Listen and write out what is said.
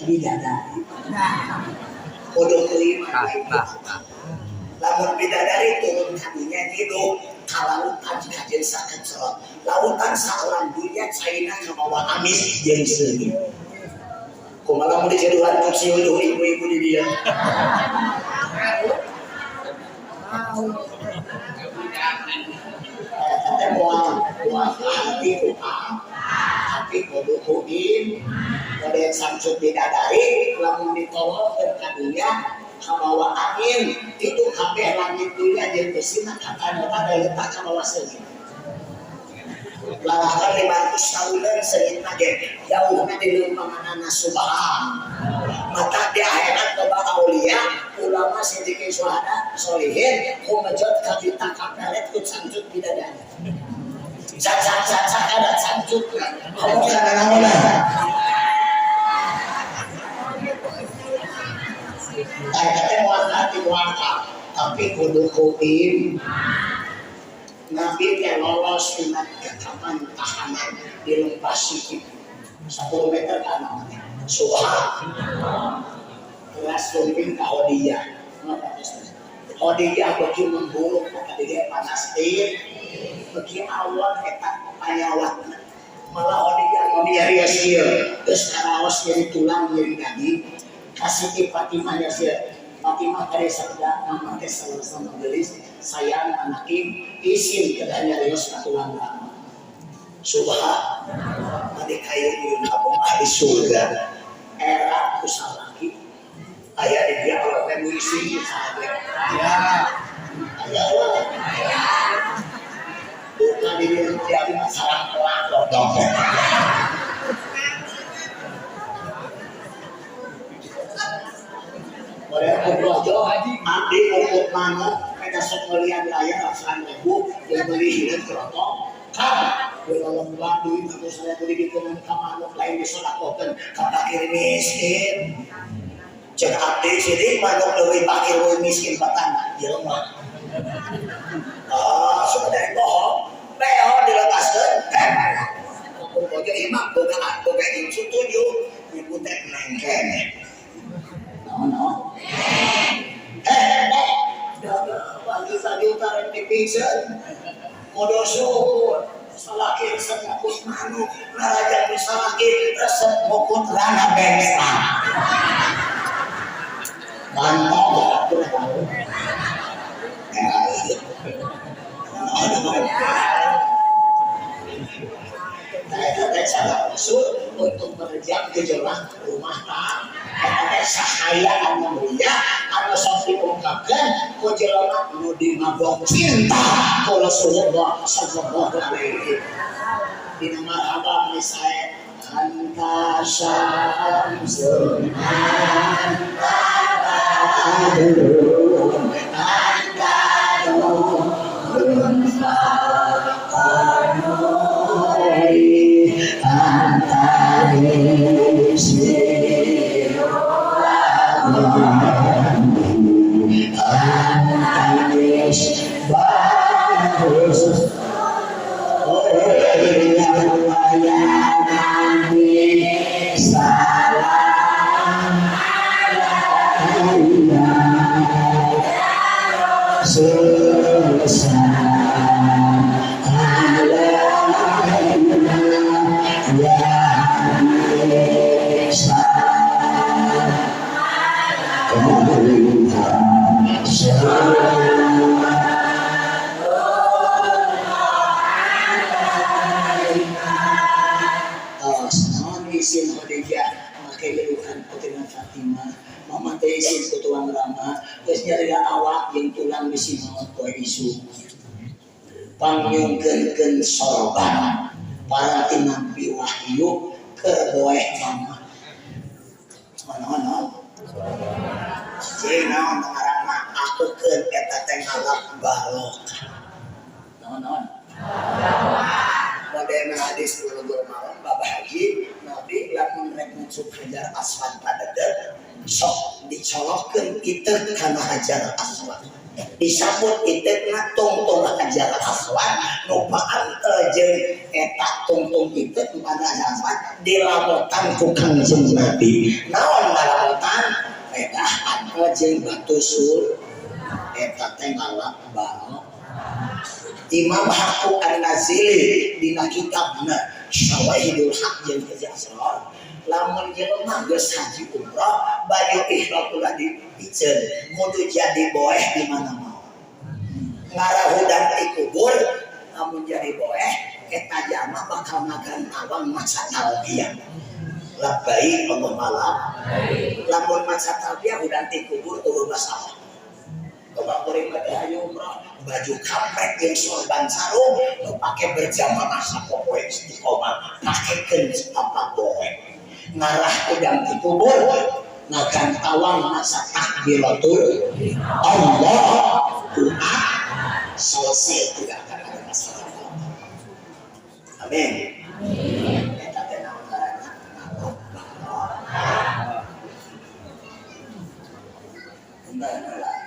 Bidadari. Kudu kelima. Lamun bidadari turun ka dunya hidup ka lautan kajen sakecerot. Lautan saalam dunya caina kabawa amis jeung seungit. Kumaha lamun diceduhan ku ciuduh ibu-ibu di dieu. Eta teh moal moal hati ku tapi kudu ku model samsut bidadari lamun ditolongkeun ka dunya kabawa angin itu kabeh langit dunya jeung eusina kataneutan letak kabawa seungit. Lalakan 500 tahunan seungitna ge jauhna di lumpanganana subhan. Mata di akhirat loba aulia ulama sidiqin syuhada solihin kumejot ka bintang kapelet ku cangcut bidadari. Caca-caca ada cangcut kamu kana naonan. Eta teh moal hati moal tapi kudu ku Nabi teh lolos tina kekapan tahanan di lembah Sikip 10 meter ka anak subhan keras sumping ka Khadijah. Khadijah beuki memburuk ka dia panas teh beuki awon eta panyawatna malah Khadijah mah nyarios ieu geus karaos nyeri tulang nyeri daging ka Siti Fatimah nya sia Fatimah kade sabda mama teh sama gelis sayang anakim isin kedah nyarios ka tulang rama subhan tadi kayu di kampung ahli surga era ku salaki aya di dia Allah teh nu isin sahabat ya aya lah bukan di dia tiap sarang pelak dong. Model kumpul abdi ukur manuk eta sok melian layar ratusan ribu dia beli hideung kerotok kan lomba duit 100.000 dibikeun ka manuk lain disodakokeun ka fakir miskin. Cek abdi sidik manuk leuwih fakir leuwih miskin batang jelema. Ah, sudah dari bohong. Beho dilepaskeun. Kumpul ieu mah boga boga incu 7 ibu teh nengken. Naon-naon? Pagi-pagi utara dipiksa, kudu syukur. Salaki resep mukut manuk, naraja nu salaki resep mukut rana bengsa. Mantap, aku tahu. Eta cara Rasul untuk meredam gejolak rumah tangga. Eta sahaya anu mulia anu sok diungkapkeun ku jelema nu dimabok cinta ku Rasulullah sallallahu alaihi. Dina marhaba misae anta syamsun anta badrun anta nurun fawqa nuri anta Pangnyungkeun sorban para tinampi wahyu keur boeh mama. Naon cing naon ngaranna akukeun eta teh ngalap barokah. Naon naon modena hadis Bulughul Maram Babah Haji Nabi lamun rek ngucup Hajar Aswad padedeg sok dicolokkeun iteuk kana Hajar Aswad. Disambut itekna tungtung Hajar Aswad nu paantel jeung eta tungtung itek nu paantel Hajar Aswad dilamotan ku Kangjeng Nabi. Naon ngalamotan? Eta antel jeung batu sur eta teh ngalap barokah. Imam Haqqu An-Nazili dina kitabna Syawahidul Haq jeung Haji Asrar, lamun jelema geus haji umrah, baju ihram ulah dipiceun, kudu jadi boeh di mana-mana. Ngarahudan di kubur, lamun jadi boeh eta jalma bakal ngagantawang maca talbiyah, labbaik Allahumma labbaik. Lamun maca talbiyah udah di kubur, euweuh masalah. Coba kuring mah teh hayu umrah, baju kampret jeung sorban sarung nu pake berjamaah sapopoe istiqomah, pakekeun apa boeh, ngarah udang di kubur ngagantawang masa takbiratul Allahu Akbar, selesai, tidak akan ada masalah. Amin. Eta teh naon ngaranna? Ngalap barokah. Enggak lah.